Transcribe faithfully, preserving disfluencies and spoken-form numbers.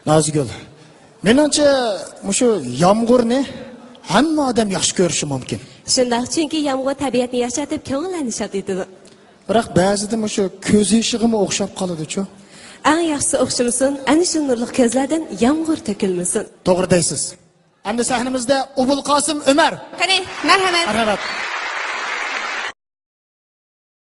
نازىگۈل، مېنىڭچە، مۇشۇ يامغۇرنى ھەممە ئادەم ياخشى كۆرۈشى مۇمكىن. شۇنداق، چۈنكى يامغۇر تەبىئەتنى ياشارتىپ، كۆڭۈللەرنى شاد ئېتىدۇ. بىراق بەزىدە مۇشۇ كۆز يېشىغىمۇ ئوخشاپ قالىدۇچۇ. ئەڭ ياخشىسى ئوخشىمىسۇن، ئەنە شۇ نۇرلۇق كۆزلەردىن يامغۇر تۆكۈلمىسۇن. توغرا دەيسىز. ئەمدى سەھنىمىزدە ئوبۇلقاسىم ئۆمەر. قېنى، مەرھەمەت. مەرھەمەت.